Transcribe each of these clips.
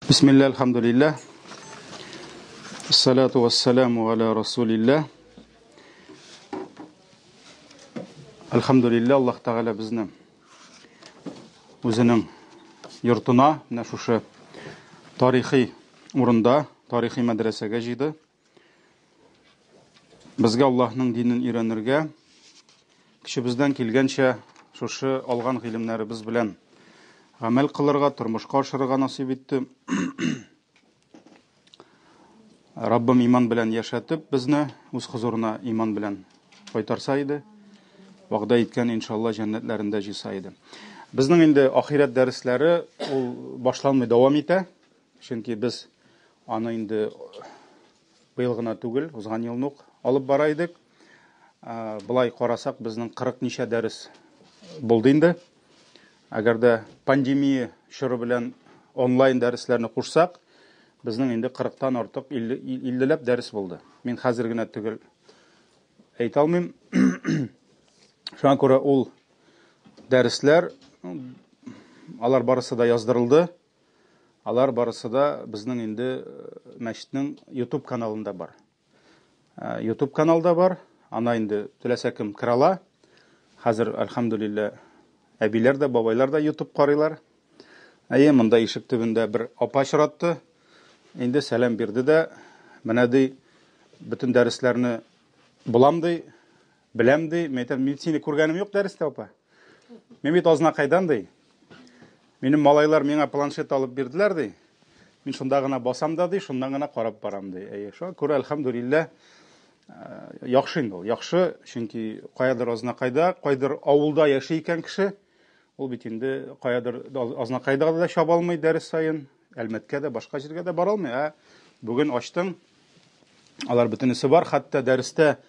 Бисмилла, альхамдулилля. Ассалату вассаламу аля расулилля. Альхамдулилля, Аллаһ Тәгалә безне үзенең йортына, менә шушы тарихи урында, тарихи мәдрәсәгә җыйды. Безгә Аллаһның динен өйрәнергә, көчебездән килгәнчә шушы алган гыйлемнәребез белән гамәл кылырга, тормышка ашырырга насыйп итте. Раббым иман белән яшәтеп безне үз хозурына иман белән кайтарса иде. Вәгъдә иткән иншалла җәннәтләрендә җыйса иде. Безнең инде ахирәт дәресләре ул башланмый дәвам итә. Чөнки без аны инде быел гына түгел, узган елны ук алып бара идек. Былай карасак, безнең 40 ничә дәрес булды инде. Әгәр дә пандемия чоры белән онлайн дәресләрне кушсак, безнең инде 40-тан артык 50-ләп дәрес булды. Мин хәзер генә төгәл әйтә алмыйм. Шуңа күрә ул дәресләр, алар барысы да яздырылды. Алар барысы да безнең инде мәчетнең YouTube каналында бар. YouTube каналда бар. Ана инде теләсә кем керә ала. Хәзер, альхамдулилла, әбиләр дә, бабайлар да YouTube карыйлар. Әйе, монда ишек төбендә бер апа очратты. Инде сәлам бирде дә, менә ди, бөтен дәресләрне булам ди, беләм ди. Мин әйтәм, мин сине күргәнем юк дәрестә, апа. Мин бит Азнакайдан ди. Минем малайлар миңа планшет алып бирделәр ди. Мин шунда гына басам да ди, шуннан гына карап барам ди. Әйе, шуңа күрә альхамдулилла яхшы инде ул. Яхшы, чөнки каядыр Азнакайда, кайдыр авылда яши икән кеше, ул бит инде каядыр Азнакайда да чаба алмый дәрес саен, Әлмәткә дә, башка җиргә дә бара алмый. Ә бүген ачтың, алар бөтенесе бар, хәтта дәрестә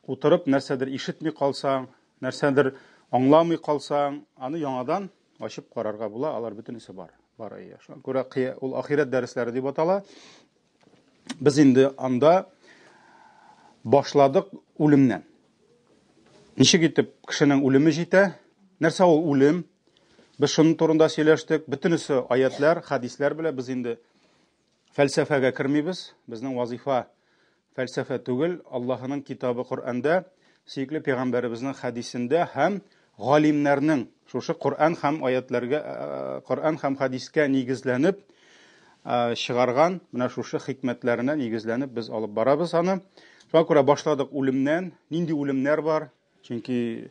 утырып нәрсәдер ишетми калсаң, нәрсәдер аңламый калсаң, аны яңадан ачып карарга була, алар бөтенесе бар. Бар әйе. Шуңа күрә ул ахирәт дәресләре дип атала. Без инде анда башладык үлемнән. Ничек итеп кешенең үлеме җитә? Нәрсә ул үлем? Без шуның турында сөйләштек. Бөтенесе аятлар, хәдисләр белән без инде Фәлсәфәгә кермибез. Безнең вазифа фәлсәфә түгел. Аллаһының китабы Коръәндә, сөекле пәйгамбәребезнең хәдисендә һәм галимнәрнең шушы Коръән һәм аятләргә, Коръән һәм хәдискә нигезләнеп чыгарган менә шушы хикмәтләренә нигезләнеп без алып барабыз аны. Шуңа күрә башладык үлемнән. Нинди үлемнәр бар? Чөнки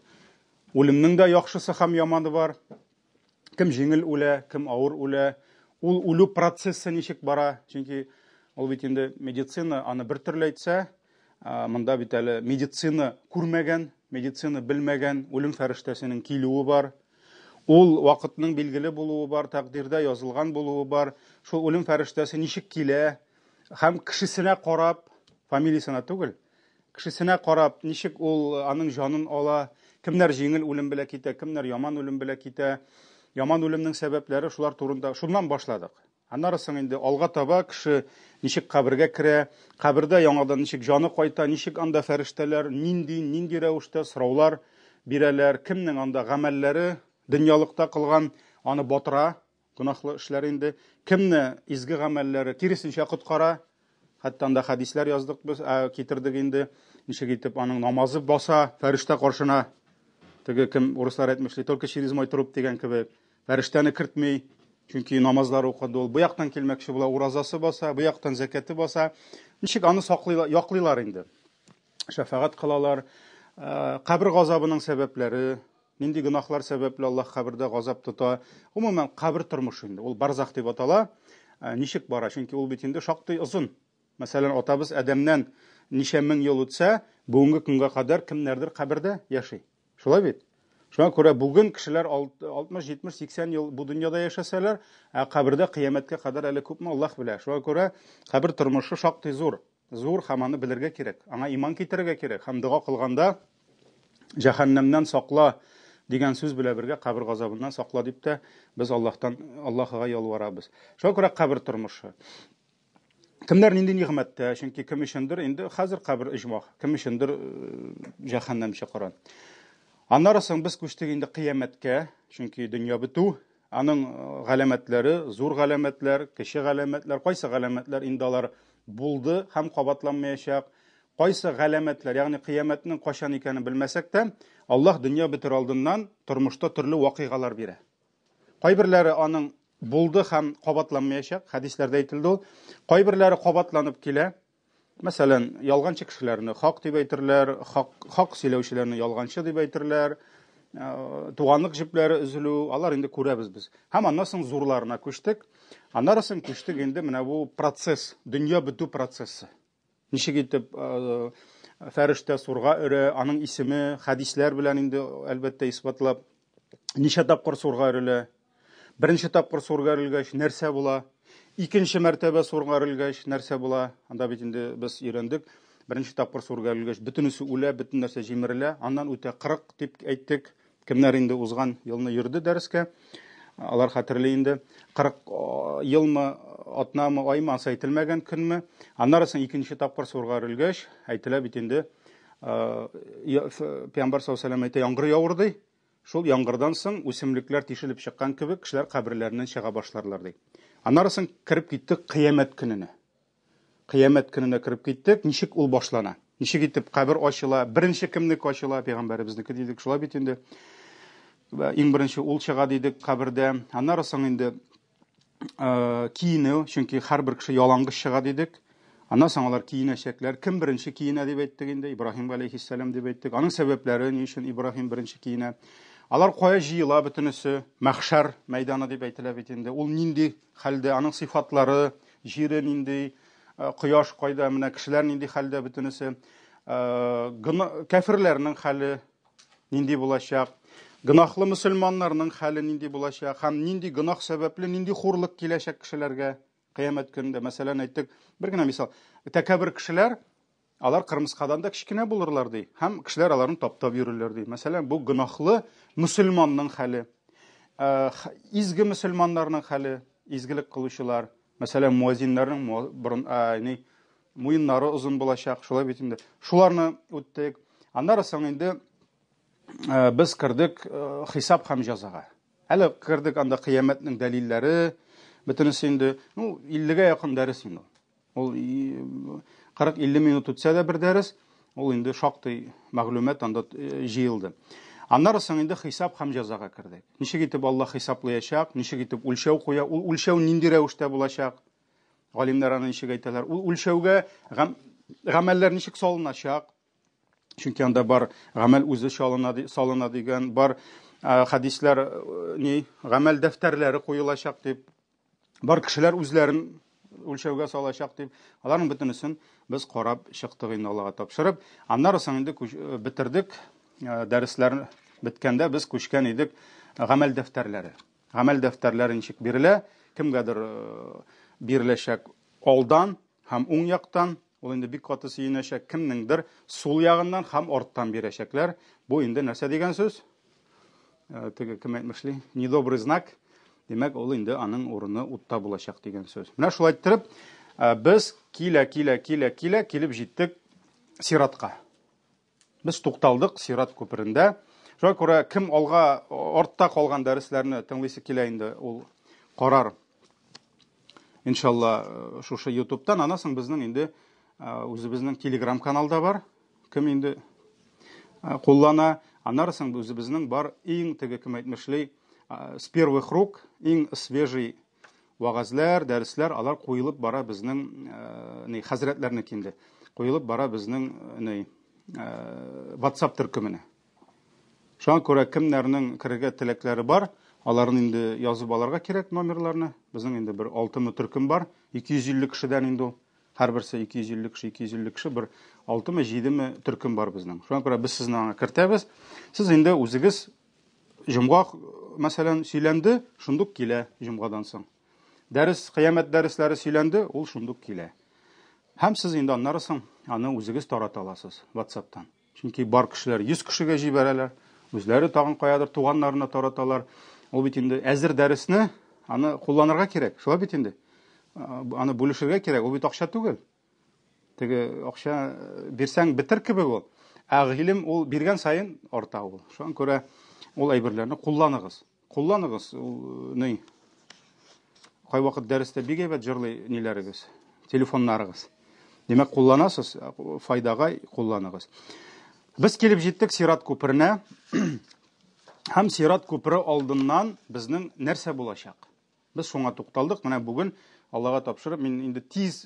үлемнең дә яхшысы һәм яманы бар. Кем җиңел үлә, кем авыр үлә, ул үлү процессы ничек бара, чөнки ул бит инде медицина аны бер төрле әйтсә, монда бит әле медицина күрмәгән, медицина белмәгән үлем фәрештәсенең килүе бар. Ул вакытның билгеле булуы бар, тәкъдирдә язылган булуы бар. Шул үлем фәрештәсе ничек килә һәм кешесенә карап, фамилиясенә түгел, Кешесенә карап, ничек ул аның җанын ала, кемнәр җиңел үлем белән китә, кемнәр яман үлем белән китә, яман үлемнең сәбәпләре шулар турында шуннан башладык. Аннары соң инде алга таба кеше ничек кабергә керә, кабердә яңадан ничек җаны кайта, ничек анда фәрештәләр, нинди, нинди рәвештә сораулар бирәләр, кемнең анда гамәлләре дөньялыкта кылган аны батыра, Гөнаһлы эшләр инде. Кемне изге гамәлләре киресенчә коткара? Хәтта анда хәдисләр яздык без, ә, китердек инде. Ничек итеп аның намазы баса фәрештә каршына. Теге кем урыслар әйтмешли, только через мой труп дигән кебек. Фәрештәне кертми, чөнки намазлар укыды ул. Бу яктан килмәкче була, уразасы баса, бу яктан зәкәте баса. Ничек аны саклыйлар, яклыйлар инде. Шәфәгать кылалар. Кабер газабының сәбәпләре, Нинди гөнаһлар сәбәпле Аллаһ кабердә газап тота? Гомумән, кабер тормышы инде, ул барзах дип атала. Ничек бара? Чөнки ул бит инде шактый озын. Мәсәлән, атабыз Адәмнән ничә мең ел үтсә, бүгенге көнгә кадәр кемнәрдер кабердә яши. Шулай бит? Шуңа күрә бүген кешеләр 60, 70, 80 ел бу дөньяда яшәсәләр, ә кабердә кыямәткә кадәр әле күпме Аллаһ белә. Шуңа күрә кабер тормышы шактый зур. Зур һәм аны белергә кирәк. Аңа иман китерергә кирәк һәм дога кылганда җәһәннәмнән сакла дигән сүз белән бергә кабер газабыннан сакла дип тә без Аллаһтан Аллаһыга ялварабыз. Шуңа күрә кабер тормышы. Кемнәр нинди нигъмәттә, чөнки кем өчендер инде хәзер кабер оҗмах, кем өчендер җәһәннәм чокыры. Аннары соң без күчтек инде кыямәткә, чөнки дөнья бетү. Аның галәмәтләре, зур галәмәтләр, кече галәмәтләр, кайсы галәмәтләр инде алар булды һәм кабатланмаячак, кайсы галәмәтләр, ягъни кыямәтнең кайчан икәнен белмәсәк тә, Аллаһ дөнья бетер алдыннан тормышта төрле вакыйгалар бирә. Кайберләре аның булды һәм кабатланмаячак, хәдисләрдә әйтелде ул. Кайберләре кабатланып килә. Мәсәлән, ялганчы кешеләрне хак дип әйтерләр, хак, хак сөйләүчеләрне ялганчы дип әйтерләр. Туганлык җепләре өзелү, алар инде күрәбез без. Һәм аннан соң зурларына күчтек. Аннары соң күчтек инде менә бу процесс, дөнья бетү процессы. Ничек итеп фәрештә сурга өрә, аның исеме хәдисләр белән инде әлбәттә исбатлап, ничә тапкыр сурга өрелә, беренче тапкыр сурга өрелгәч нәрсә була, икенче мәртәбә сурга өрелгәч нәрсә була, анда бит инде без өйрәндек, беренче тапкыр сурга өрелгәч бөтенесе үлә, бөтен нәрсә җимерелә, аннан үтә 40 дип әйттек. Кемнәр инде узган елны йөрде дәрескә, алар хәтерли инде. 40 елмы, атнамы, аймы, ансы әйтелмәгән көнме. Аннары соң икенче тапкыр сурга өрелгәч, әйтелә бит инде, Пәйгамбәр саллаллаһу алейһи ва сәлләм әйтә, яңгыр явыр ди. Шул яңгырдан соң үсемлекләр тишелеп чыккан кебек, кешеләр каберләреннән чыга башларлар ди. Аннары соң кереп киттек кыямәт көненә. Кыямәт көненә кереп киттек. Ничек ул башлана? Ничек итеп кабер ачыла? Беренче кемнеке ачыла? Пәйгамбәребезнеке дидек. Шулай бит инде. Иң беренче ул чыга дидек кабердә. Аннары соң инде киенү, чөнки һәрбер кеше ялангыч чыга дидек. Аннан соң алар киенәчәкләр. Кем беренче киенә дип әйттек инде? Ибраһим галәйһиссәлам дип әйттек. Аның сәбәпләре, ни өчен Ибраһим беренче киенә? Алар кая җыела бөтенесе? Мәхшәр мәйданы дип әйтелә бит инде. Ул нинди хәлдә, аның сыйфатлары, җире нинди, кояш кайда, менә кешеләр нинди хәлдә бөтенесе. Кәферләрнең хәле нинди булачак, гөнаһлы мөселманнарның хәле нинди булачак һәм нинди гөнаһ сәбәпле нинди хурлык киләчәк кешеләргә кыямәт көнендә. Мәсәлән, әйттек, бер генә мисал. Тәкәббер кешеләр, алар кырмыскадан да кечкенә булырлар ди, һәм кешеләр аларны таптап йөрерләр ди. Мәсәлән, бу гөнаһлы мөселманның хәле, изге мөселманнарның хәле, изгелек кылучылар, мәсәлән, муазиннарның борын, ни, муеннары озын булачак, шулай бит инде. Шуларны үттек. Аннары соң инде без кердек хисап һәм җәзага. Әле кердек анда кыямәтнең дәлилләре, бөтенесе инде, ну, 50-гә якын дәрес инде. Ул 40-50 минут үтсә дә бер дәрес, ул инде шактый мәгълүмат анда җыелды. Аннары соң инде хисап һәм җәзага кердек. Ничек итеп Аллаһ хисаплаячак, ничек итеп үлчәү куя, ул үлчәү нинди рәвештә булачак? Галимнәр аны ничек әйтәләр? Ул үлчәүгә гамәлләр ничек салыначак? Чөнки анда бар гамәл үзе чалына, салына дигән, бар хәдисләр ни, гамәл дәфтәрләре куелачак дип, бар кешеләр үзләрен үлчәүгә салачак дип, аларның бөтенесен без карап чыктык инде Аллага тапшырып. Аннары соң инде бетердек, дәресләр беткәндә без күчкән идек гамәл дәфтәрләре. Гамәл дәфтәрләре ничек бирелә? Кемгәдер биреләчәк алдан һәм уң яктан, ул инде бик каты сөенәчәк, кемнеңдер сул ягыннан һәм арттан бирәчәкләр. Бу инде нәрсә дигән сүз? Теге кем әйтмешли, недобрый знак. Димәк, ул инде аның урыны утта булачак дигән сүз. Менә шулай иттереп, без килә, килә, килә, килә, килеп җиттек сиратка. Без тукталдык Сират күперендә. Шуңа күрә кем алга артта калган дәресләрне тыңлыйсы килә инде, ул карар. Иншалла, шушы YouTube'тан, аннан соң безнең инде үзебезнең Telegram каналда бар. Кем инде куллана, аннары соң үзебезнең бар иң теге кем әйтмешли, с первых рук, иң свежий вәгазьләр, дәресләр, алар куелып бара безнең ни хәзрәтләрнеке инде. Куелып бара безнең ни WhatsApp төркеменә. Шуңа күрә кемнәрнең керергә теләкләре бар, аларны инде язып алырга кирәк номерларны. Безнең инде бер 6 төркем бар, 250 кешедән инде ул. Һәрберсе 250 кеше, 250 кеше, бер 6-мы, 7-ме төркем бар безнең. Шуңа күрә без сезне аңа кертәбез. Сез инде үзегез Җомга, мәсәлән, сөйләнде, шундук килә җомгадан соң. Дәрес, кыямәт дәресләре сөйләнде, ул шундук килә. Һәм сез инде аннары соң аны үзегез тарата аласыз WhatsApp-тан. Чөнки бар кешеләр 100 кешегә җибәрәләр, үзләре тагын каядыр туганнарына тараталар. Ул бит инде әзер дәресне аны кулланырга кирәк. Шулай бит инде. Аны бүлешергә кирәк. Ул бит акча түгел. Теге акча бирсәң бетер кебек ул. Ә гыйлем ул биргән саен арта ул. Шуңа күрә ул әйберләрне кулланыгыз. Кулланыгыз, ул ни? Кайвакыт дәрестә бик әйбәт җырлый ниләрегез, телефоннарыгыз. Димәк, кулланасыз, файдага кулланыгыз. Без килеп җиттек Сират күперенә. Һәм Сират күпере алдыннан безнең нәрсә булачак? Без шуңа тукталдык. Менә бүген Аллага тапшырып, мин инде тиз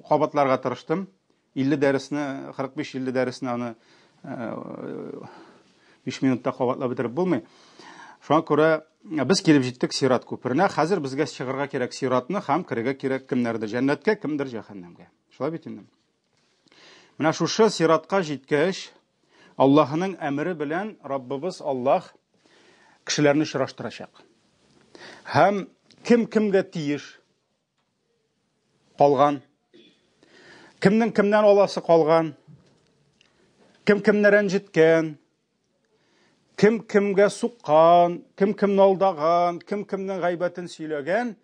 кабатларга тырыштым. 50 дәресне, 45-50 дәресне аны 5 минутта кабатлап бетереп булмый. Шуңа күрә без килеп җиттек Сират күперенә. Хәзер безгә чыгарга кирәк Сиратны һәм керергә кирәк кемнәрдер җәннәткә, кемдер җәһәннәмгә. Шулай бит инде. Менә шушы Сиратка җиткәч, Аллаһының әмере белән Раббыбыз Аллаһ кешеләрне очраштырачак. Һәм кем кемгә тиеш калган, кемнең кемнән аласы калган, кем кемне рәнҗеткән, кем кемгә суккан, кем кемне алдаган, кем кемнең гайбәтен сөйләгән,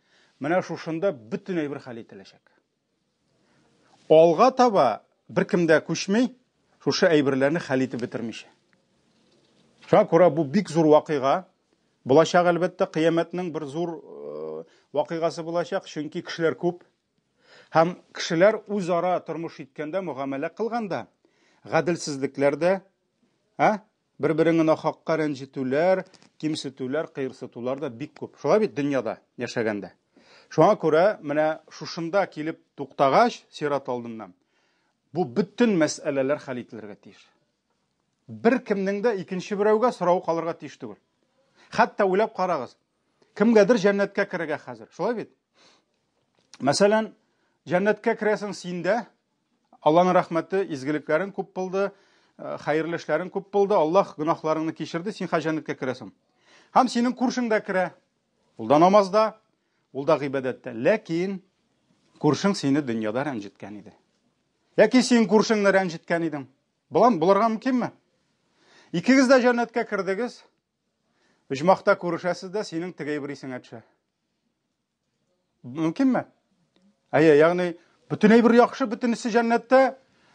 менә шушында бөтен әйбер хәл ителәчәк. Алга таба беркем дә күчми, шушы әйберләрне хәл итеп бетермичә. Шуңа күрә бу бик зур вакыйга булачак, әлбәттә, кыямәтнең бер зур э, вакыйгасы булачак, чөнки кешеләр күп. Һәм кешеләр үзара тормыш иткәндә, мөгамәлә кылганда, гаделсезлекләр дә, ә, Бер-береңне нахакка рәнҗетүләр, кимсетүләр, кыерсытулар да бик күп. Шулай бит дөньяда яшәгәндә. Шуңа күрә менә шушында килеп туктагач, сират алдыннан, бу бөтен мәсьәләләр хәл ителергә тиеш. Беркемнең дә икенче берәүгә сорау калырга тиеш түгел. Хәтта уйлап карагыз, кемгәдер җәннәткә керергә хәзер. Шулай бит? Мәсәлән, җәннәткә керәсең син дә, Алланың рәхмәте, изгелекләрең күп булды, э, хәерле эшләрең күп булды, Аллаһ гөнаһларыңны кичерде, син хәзер җәннәткә керәсең. Һәм синең күршең дә керә. Ул да намазда, ул да гыйбадәттә. Ләкин күршең сине дөньяда рәнҗеткән иде. Яки син күршеңне рәнҗеткән идең. Булам, булырга мөмкинме? Икегез дә җәннәткә кердегез. Оҗмахта күрешәсез дә, синең теге әйбер исеңә төшә. Мөмкинме? Әйе, ягъни бөтен әйбер яхшы, бөтенесе җәннәттә,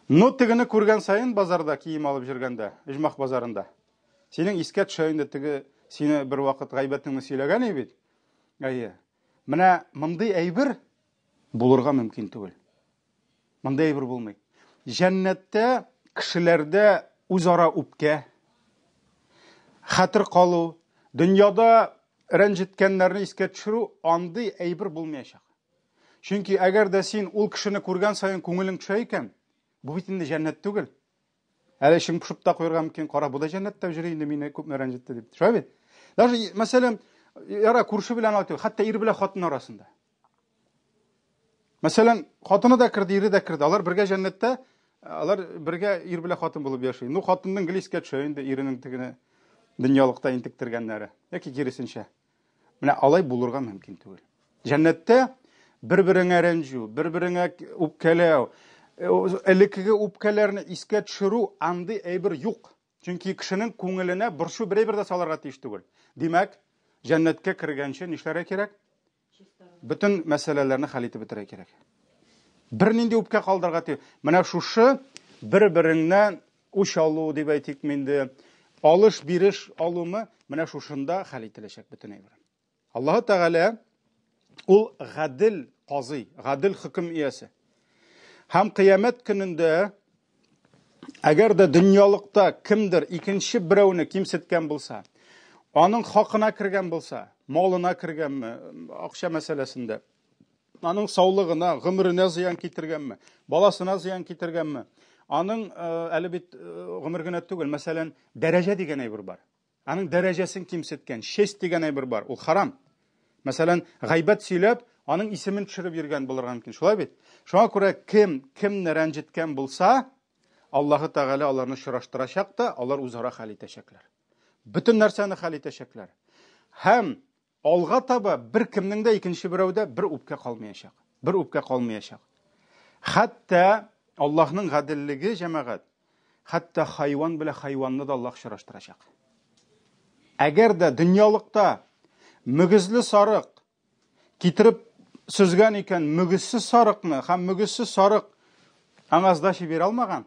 но тегене күргән саен базарда кием алып йөргәндә, оҗмах базарында. Синең искә төшә инде теге сине бер вакыт гайбәтеңне сөйләгән иде бит. Әйе. Менә мондый әйбер булырга мөмкин түгел. Мондый әйбер булмый. Җәннәттә кешеләрдә үзара үпкә, хәтер калу, дөньяда рәнҗеткәннәрне искә төшерү андый әйбер булмаячак. Чөнки әгәр дә син ул кешене күргән саен күңелең төшә икән, бу бит инде җәннәт түгел. Әле эчең пошып та куярга мөмкин, кара, бу да җәннәттә йөри инде, мине күпме рәнҗетте дип. Шулай бит? Даже, мәсәлән, яра күрше белән алып, хәтта ир белән хатын арасында. Мәсәлән, хатыны да керде, ире дә керде. Алар бергә җәннәттә, алар бергә ир белән хатын булып яши. Ну, хатынның гел искә төшә инде иренең тегене дөньялыкта интектергәннәре. Яки киресенчә. Менә алай булырга мөмкин түгел. Җәннәттә бер-береңә рәнҗү, бер-береңә үпкәләү, э, элеккеге үпкәләрне искә төшерү андый әйбер юк. Чөнки кешенең күңеленә борчу бер әйбер дә салырга тиеш түгел. Димәк, җәннәткә кергәнче нишләргә кирәк? Бөтен мәсьәләләрне хәл итеп бетерергә кирәк. Бернинди үпкә калдырырга тиеш. Менә шушы бер-береңнән үч алу дип әйтик инде, алыш-биреш алумы, менә шушында хәл ителәчәк бөтен әйбер. Аллаһы Тәгалә ул гадел казый, гадел хөкем иясе. Һәм кыямәт көнендә Әгәр дә дөньялыкта кемдер икенче берәүне кимсеткән булса, аның хакына кергән булса, малына кергәнме, акча мәсьәләсендә, аның саулыгына, гомеренә зыян китергәнме, баласына зыян китергәнме, аның э, әле бит э, гомер генә түгел, мәсәлән, дәрәҗә дигән әйбер бар. Аның дәрәҗәсен кимсеткән, честь дигән әйбер бар, ул харам. Мәсәлән, гайбәт сөйләп, аның исемен төшереп йөргән булырга мөмкин. Шулай бит? Шуңа күрә кем кемне рәнҗеткән булса, Аллаһы Тәгалә аларны очраштырачак та, алар үзара хәл итәчәкләр. Бөтен нәрсәне хәл итәчәкләр. Һәм Алга таба беркемнең дә икенче берәүдә бер үпкә калмаячак. Бер үпкә калмаячак. Хәтта Аллаһның гаделлеге, җәмәгать, хәтта хайван белән хайванны да Аллаһ очраштырачак. Әгәр дә дөньялыкта мөгезле сарык китереп сөзгән икән мөгезсез сарыкны һәм мөгезсез сарык аңа сдача бирә алмаган,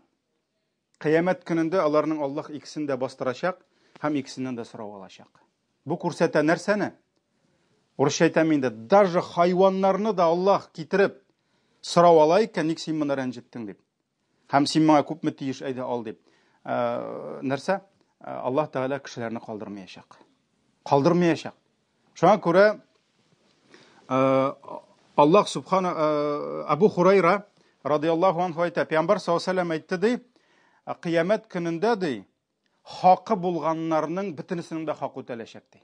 кыямәт көнендә аларның Аллаһ икесен дә бастырачак һәм икесеннән дә сорау алачак. Бу күрсәтә нәрсәне? Урысча әйтәм инде, даже хайваннарны да Аллаһ китереп сорау ала икән, ник син моны рәнҗеттең дип. Һәм син моңа күпме тиеш, әйдә ал дип. Э, нәрсә? Э, Аллаһ Тәгалә кешеләрне калдырмаячак. Калдырмаячак. Шуңа күрә э, Аллаһ субхана Абу Хурайра радиаллаһу анху әйтә, Пәйгамбәр саллаллаһу алейһи әйтте ди, кыямәт көнендә ди, хакы булганнарның бөтенесенең дә хакы үтәләчәк ди.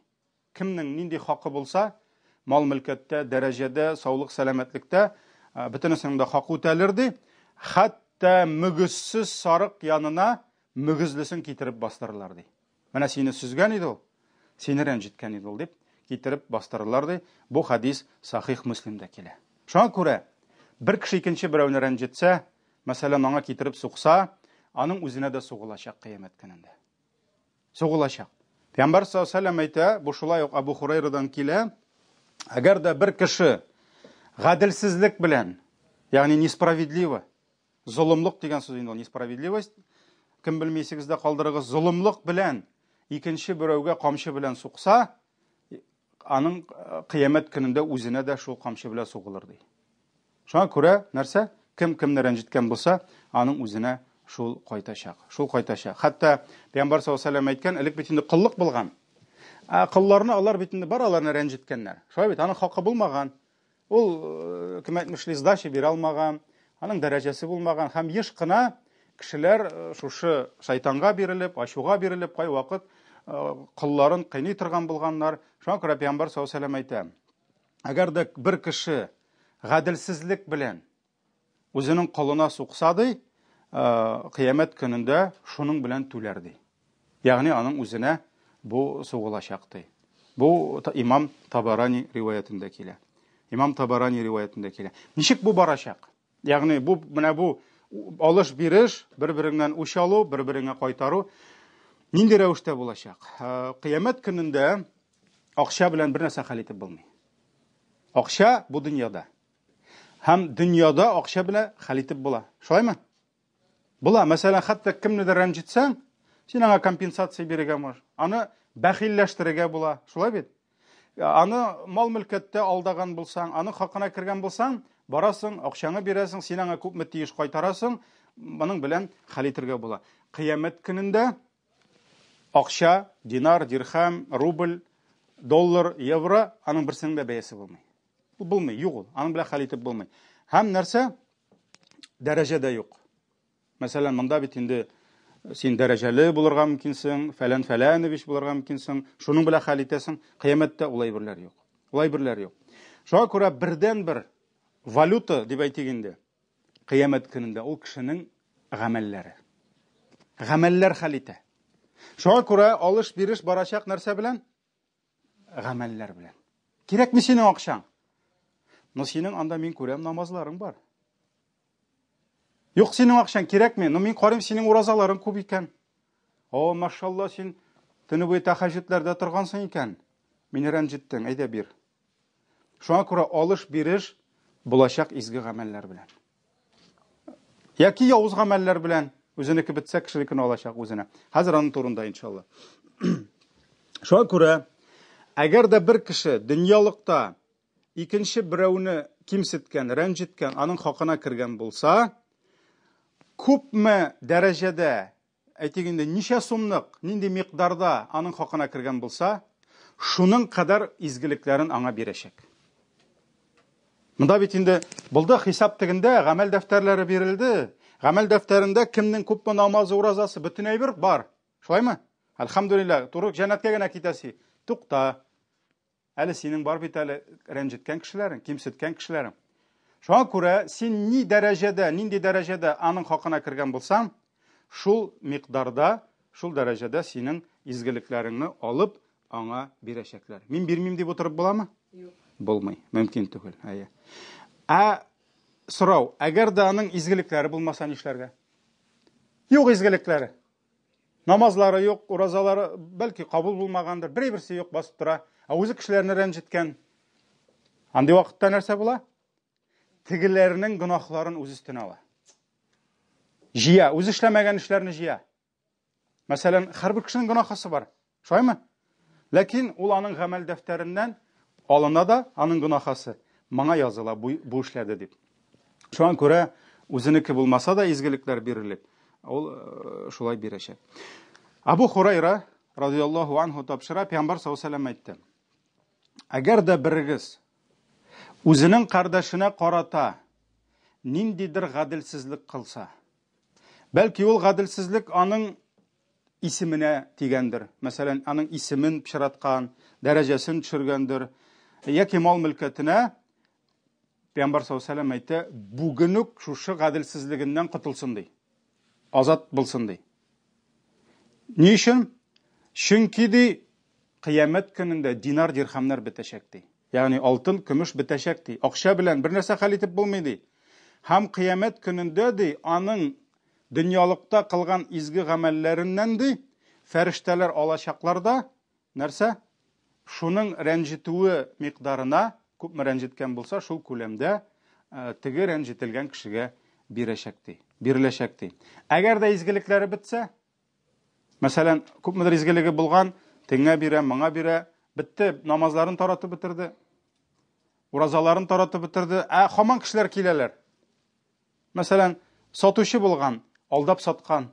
Кемнең нинди хакы булса, мал-мөлкәттә, дәрәҗәдә, саулык-сәламәтлектә, бөтенесенең дә хакы үтәлер ди. Хәтта мөгезсез сарык янына мөгезлесен китереп бастырырлар ди. Менә сине сөзгән иде ул, сине рәнҗеткән иде ул дип китереп бастырырлар ди. Бу хадис Сахих Муслимда килә. Шуңа күрә бер кеше икенче берәүне рәнҗетсә, мәсәлән, аңа китереп сукса, аның үзенә дә сугылачак кыямәт көнендә. Сугылачак. Пәйгамбәр саллаллаһу алейһи әйтә, бу шулай ук Абу Хурайрадан килә, әгәр дә бер кеше гаделсезлек белән, ягъни несправедливо, золымлык дигән сүз инде ул несправедливость, кем белми исегездә калдырыгыз, золымлык белән икенче берәүгә камчы белән сукса, аның э, кыямәт көнендә үзенә дә шул камчы белән сугылыр ди. Шуңа күрә нәрсә? Кем кемне рәнҗеткән булса, аның үзенә шул кайтачак. Шул кайтачак. Хәтта Пәйгамбәр саллаллаһу алейһи вәсәлләм әйткән, элек бит инде коллык булган. Ә колларны алар бит инде бар аларны рәнҗеткәннәр. Шулай бит, аның хакы булмаган. Ул э, кем әйтмешли сдача бирә алмаган, аның дәрәҗәсе булмаган һәм еш кына кешеләр э, шушы шайтанга бирелеп, ачуга бирелеп, кайвакыт э, колларын кыйный торган булганнар. Шуңа күрә Пәйгамбәр саллаллаһу алейһи вәсәлләм әйтә, әгәр дә бер кеше гаделсезлек белән үзенең колына сукса ди, кыямәт көнендә шуның белән түләр ди. Ягъни аның үзенә бу сугылачак ди. Бу имам Табарани риваятендә килә. Имам Табарани риваятендә килә. Ничек бу барачак? Ягъни бу менә бу алыш-биреш, бер-береңнән үч алу, бер-береңә кайтару нинди рәвештә булачак? Кыямәт көнендә акча белән бер нәрсә хәл итеп булмый. Акча бу дөньяда. Һәм дөньяда акча белән хәл итеп була. Шулаймы? Була. Мәсәлән, хәтта кемнедер рәнҗетсәң, син аңа компенсация бирергә можешь. Аны бәхилләштерергә була. Шулай бит? Аны мал-мөлкәттә алдаган булсаң, аның хакына кергән булсаң, барасың, акчаңы бирәсең, син аңа күпме тиеш кайтарасың, моның белән хәл итергә була. Кыямәт көнендә акча, динар, дирхам, рубль, доллар, евро, аның берсенең дә бәясе булмый. Ул булмый, юк ул. Аның белән хәл итеп булмый. Һәм нәрсә? Дәрәҗә дә юк. Мәсәлән, монда бит инде син дәрәҗәле булырга мөмкинсең, фәлән фәләнович булырга мөмкинсең, шуның белән хәл итәсең. Кыямәттә ул әйберләр юк. Ул әйберләр юк. Шуңа күрә бердән-бер валюта дип әйтик инде, кыямәт көнендә ул кешенең гамәлләре. Гамәлләр хәл итә. Шуңа күрә алыш-биреш барачак нәрсә белән? Гамәлләр белән. Кирәкми синең акчаң. Но синең анда мин күрәм намазларың бар. Юк, синең акчаң кирәкми, но мин карыйм синең уразаларың күп икән. О, машалла, син төне буе тәхәҗҗүдләрдә торгансың икән. Мине рәнҗеттең, әйдә бир. Шуңа күрә алыш-биреш булачак изге гамәлләр белән. Яки явыз гамәлләр белән үзенеке бетсә, кешенекен алачак үзенә. Хәзер аның турында иншалла. Шуңа күрә, әгәр дә бер кеше дөньялыкта икенче берәүне кимсеткән, рәнҗеткән, аның хакына кергән булса, күпме дәрәҗәдә, әйтик инде, ничә сумлык, нинди микъдарда аның хакына кергән булса, шуның кадәр изгелекләрен аңа бирәчәк. Монда бит инде булды хисап тегендә, гамәл дәфтәрләре бирелде. Гамәл дәфтәрендә кемнең күпме намазы, уразасы, бөтен әйбер бар. Шулаймы? Әлхәмдүлилләһ, туры җәннәткә генә китәсе. Тукта. Әле синең бар бит әле рәнҗеткән кешеләрең, кимсеткән кешеләрең. Шуңа күрә син ни дәрәҗәдә, нинди дәрәҗәдә аның хакына кергән булсаң, шул микъдарда, шул дәрәҗәдә синең изгелекләреңне алып аңа бирәчәкләр. Мин бирмим дип утырып буламы? Юк. Булмый, мөмкин түгел. Әйе. Ә сорау, әгәр дә аның изгелекләре булмаса нишләргә? Юк изгелекләре. Намазлары юк, уразалары бәлки кабул булмагандыр, бер берсе юк, басып тора. Ә үзе кешеләрне рәнҗеткән. Андый вакытта нәрсә була? Тегеләрнең гөнаһларын үз өстенә ала. Җыя, үзе эшләмәгән эшләрне җыя. Мәсәлән, һәрбер кешенең гөнаһысы бар. Шулаймы? Ләкин ул аның гамәл дәфтәреннән алына да, аның гөнаһасы моңа языла, бу, бу эшләде дип. Шуңа күрә үзенеке булмаса да изгелекләр бирелеп, ул э, шулай бирәчәк. Абу Хурайра радияллаһу анху тапшыра, Пәйгамбәр саллаллаһу алейһи әйтте. Әгәр дә берегез үзенең кардәшенә карата ниндидер гаделсезлек кылса, бәлки ул гаделсезлек аның исеменә тигәндер. Мәсәлән, аның исемен пычраткан, дәрәҗәсен төшергәндер, яки мал-мөлкәтенә Пәйгамбәр саллаллаһу алейһи ва әйтә, бүген үк шушы гаделсезлегеннән котылсын ди. Азат булсын ди. Ни өчен? Чөнки ди, кыямәт көнендә динар дирхамнар бетәчәк ди. Ягъни алтын, көмеш бетәчәк ди. Акча белән бер нәрсә хәл итеп булмый ди. Һәм кыямәт көнендә ди, аның Дөньялыкта кылган изге гамәлләреннән, ди, фәрештәләр алачаклар да, нәрсә? Шуның рәнҗетүе микъдарына, күпме рәнҗеткән булса, шул күләмдә теге рәнҗетелгән кешегә бирәчәк, ди. Биреләчәк, ди. Әгәр дә изгелекләре бетсә, мәсәлән, күпмедер изгелеге булган, тегеңә бирә, моңа бирә, бетте, намазларын таратып бетерде, уразаларын таратып бетерде, ә һаман кешеләр киләләр. Мәсәлән, сатучы булган, алдап саткан.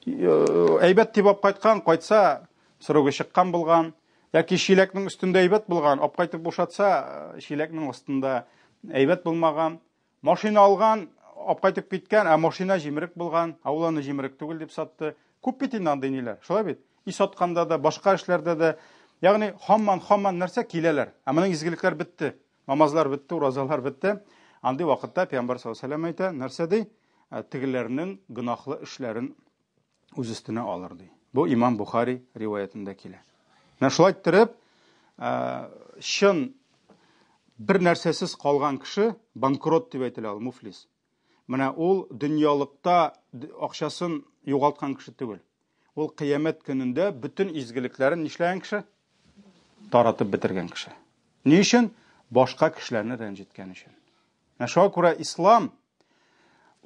Әйбәт дип алып кайткан, кайтса, срогы чыккан булган. Яки чиләкнең өстендә әйбәт булган, алып кайтып бушатса, чиләкнең астында әйбәт булмаган. Машина алган, алып кайтып киткән, ә машина җимерек булган, ә ул аны җимерек түгел дип сатты. Күп бит инде андый ниләр, шулай бит? И сатканда да, башка эшләрдә дә. Ягъни һаман-һаман нәрсә киләләр. Ә моның изгелекләр бетте. Намазлар бетте, уразалар бетте. Андый вакытта Пәйгамбәр саллаллаһу алейһи ва әйтә, нәрсә ди? Ә, тегеләрнең гөнаһлы эшләрен үз өстенә алыр ди. Бу Имам Бухари риваятендә килә. Менә шулай иттереп, ә, чын бер нәрсәсез калган кеше банкрот дип әйтелә ул, муфлис. Менә ул дөньялыкта акчасын югалткан кеше түгел. Ул кыямәт көнендә бөтен изгелекләрен нишләгән кеше? Таратып бетергән кеше. Ни өчен? Башка кешеләрне рәнҗеткән өчен. Менә шуңа күрә ислам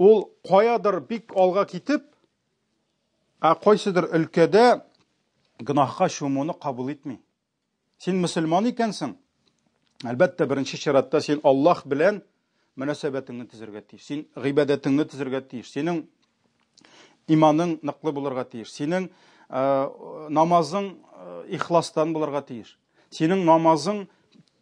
ул каядыр бик алга китеп, ә кайсыдыр өлкәдә гөнаһка чумуны кабул итми. Син мөселман икәнсең, әлбәттә, беренче чиратта син Аллаһ белән мөнәсәбәтеңне төзергә тиеш. Син гыйбадәтеңне төзергә тиеш. Синең иманың ныклы булырга тиеш. Синең э, намазың э, ихластан булырга тиеш. Синең намазың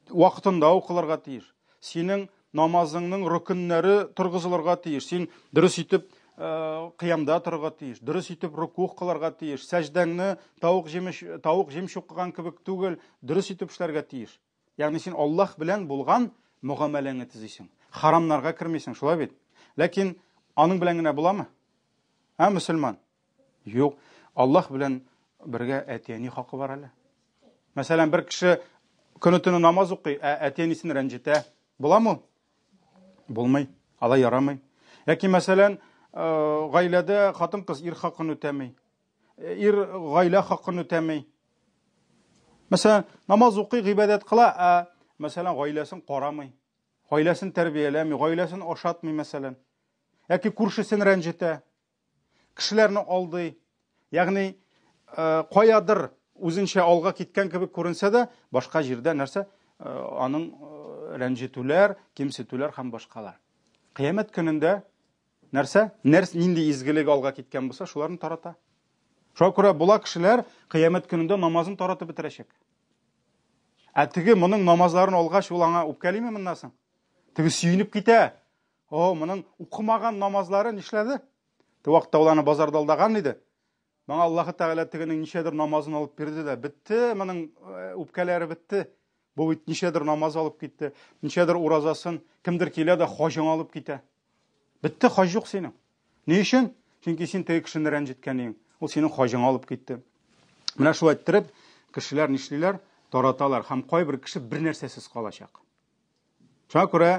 вакытында укылырга тиеш. Синең намазыңның рөкеннәре торгызылырга тиеш. Син дөрес итеп э, кыямда торырга тиеш, дөрес итеп рукух кылырга тиеш, сәҗдәңне тавык җимеш тавык җим чукыган кебек түгел, дөрес итеп эшләргә тиеш. Ягъни син Аллаһ белән булган мөгамәләңне төзисең. Харамнарга кермисең, шулай бит? Ләкин аның белән генә буламы? Ә, мөселман? Юк. Аллаһ белән бергә әти-әни хакы бар әле. Мәсәлән, бер кеше көне-төне намаз укый, ә әти-әнисен рәнҗетә. Буламы ул? Булмый. Алай ярамый. Яки, мәсәлән, э, гаиләдә хатын-кыз ир хакын үтәми. Э, ир гаилә хакын үтәми. Мәсәлән, намаз укый, гыйбадәт кыла, ә мәсәлән, гаиләсен карамый. Гаиләсен тәрбияләми, гаиләсен ашатмый, мәсәлән. Яки күршесен рәнҗетә. Кешеләрне алдый. Ягъни, э, каядыр үзенчә алга киткән кебек күренсә дә, башка җирдә нәрсә? Э, аның э, рәнҗетүләр, кимсетүләр һәм башкалар. Кыямәт көнендә нәрсә? Нәрс нинди изгелек алга киткән булса, шуларны тарата. Шуңа күрә була кешеләр кыямәт көнендә намазын таратып бетерәчәк. Ә теге моның намазларын алгач, ул аңа үпкәлиме моннан соң? Теге сөенеп китә. О, моның укымаган намазлары нишләде? Теге вакытта ул аны базарда алдаган иде. Моңа Аллаһы Тәгалә тегенең ничәдер намазын алып бирде дә, бетте, моның э, үпкәләре бетте. Бу бит ничәдер намаз алып китте, ничәдер уразасын, кемдер килә дә хаҗың алып китә. Бетте, хаҗ юк синең. Ни өчен? Чөнки син теге кешене рәнҗеткән идең. Ул синең хаҗыңа алып китте. Менә шулай иттереп, кешеләр нишлиләр? Тараталар һәм кайбер кеше бер нәрсәсез калачак. Шуңа күрә